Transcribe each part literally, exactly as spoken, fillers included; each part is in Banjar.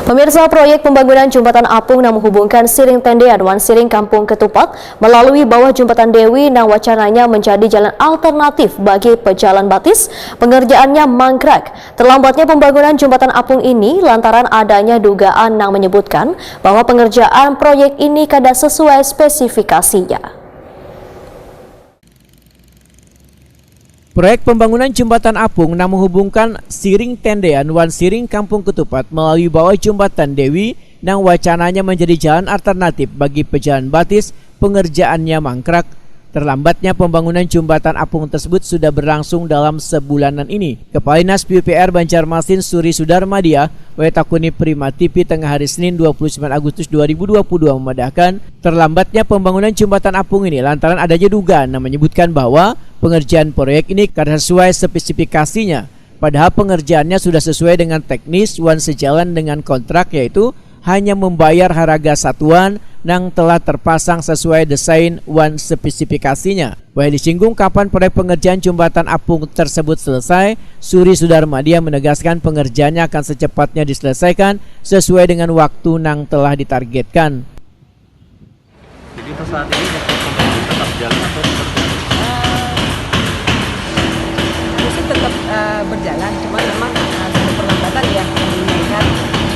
Pemirsa, proyek pembangunan jembatan apung nang menghubungkan Siring Tendean wan Siring Kampung Ketupat melalui bawah Jembatan Dewi nang wacananya menjadi jalan alternatif bagi pejalan batis, pengerjaannya mangkrak. Terlambatnya pembangunan jembatan apung ini lantaran adanya dugaan nang menyebutkan bahwa pengerjaan proyek ini kada sesuai spesifikasinya. Proyek pembangunan jembatan apung nang menghubungkan Siring Tendean wan Siring Kampung Ketupat melalui bawah Jembatan Dewi nang wacananya menjadi jalan alternatif bagi pejalan batis, pengerjaannya mangkrak. Terlambatnya pembangunan jembatan apung tersebut sudah berlangsung dalam sebulanan ini. Kepala Dinas P U P R Banjarmasin, Suri Sudarmadia, wae takuni Prima T V tengah hari Senin, dua puluh sembilan Agustus dua ribu dua puluh dua, memadahkan, terlambatnya pembangunan jembatan apung ini lantaran adanya dugaan yang menyebutkan bahwa pengerjaan proyek ini kada sesuai spesifikasinya. Padahal pengerjaannya sudah sesuai dengan teknis wan sejalan dengan kontrak, yaitu hanya membayar harga satuan nang telah terpasang sesuai desain wan spesifikasinya. Wae disinggung kapan proyek pengerjaan jembatan apung tersebut selesai, Suri Sudarmadia menegaskan pengerjaannya akan secepatnya diselesaikan sesuai dengan waktu nang telah ditargetkan. Jadi untuk saat ini untuk pembangunan tetap jalan atau seperti apa? Eh, itu sih tetap eh, berjalan, cuma memang eh, ada perlambatan ya, melihat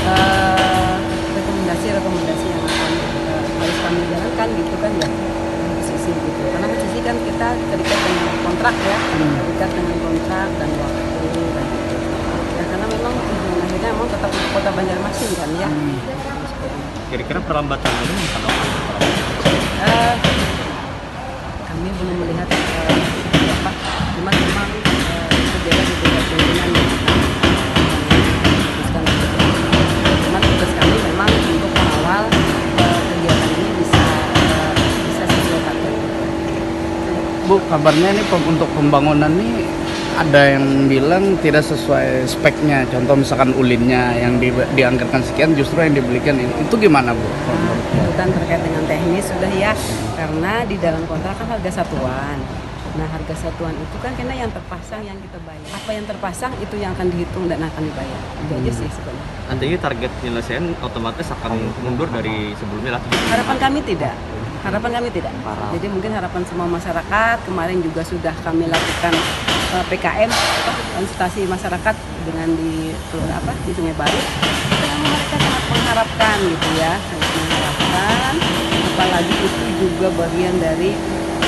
eh, rekomendasi-rekomendasi yang akan eh, harus kami jalankan gitu kan ya, di sisi gitu. Karena di sisi kan kita terikat dengan kontrak ya, terikat dengan kontrak dan waktu dan gitu. Ya karena memang ujung akhirnya memang tetap Kota Banjarmasin kan ya. Kira-kira perlambatan ini bukan apa? Eh, kami belum melihat eh, apa, cuma memang eh, itu beda di tingkat pimpinan ya. Memutuskan untuk itu. Cuma tugas kami memang untuk mengawal eh, kegiatan ini bisa eh, bisa sesuai target. Bu, kabarnya ini pem- untuk pembangunan nih ada yang bilang tidak sesuai speknya. Contoh misalkan ulinnya yang di- dianggarkan sekian, justru yang dibelikan ini. Itu gimana, Bu? Nah, itu kan terkait dengan teknis sudah ya, karena di dalam kontrak kan harga satuan. Nah, harga satuan itu kan kena yang terpasang yang kita bayar. Apa yang terpasang itu yang akan dihitung dan akan dibayar. Itu aja sih sebenarnya. Artinya target penyelesaian otomatis akan mundur dari sebelumnya lah. Harapan kami tidak. Harapan kami tidak. Jadi mungkin harapan semua masyarakat, kemarin juga sudah kami lakukan eh, P K M, apa, konsultasi masyarakat dengan di Kelura- apa di Sungai Baru. Memang mereka sangat mengharapkan gitu ya, sangat mengharapkan. Apalagi itu juga bagian dari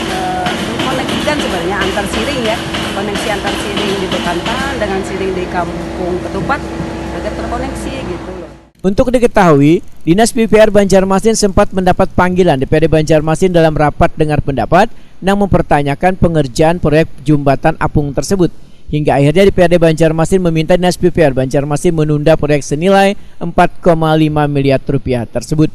eh, mengkoneksikan sebenarnya antar Siring ya, koneksi antar Siring di Bekantan dengan Siring di Kampung Ketupat agar terkoneksi gitu loh. Untuk diketahui, Dinas P U P R Banjarmasin sempat mendapat panggilan D P R D Banjarmasin dalam rapat dengar pendapat nang mempertanyakan pengerjaan proyek jembatan apung tersebut. Hingga akhirnya D P R D Banjarmasin meminta Dinas P U P R Banjarmasin menunda proyek senilai empat koma lima miliar rupiah tersebut.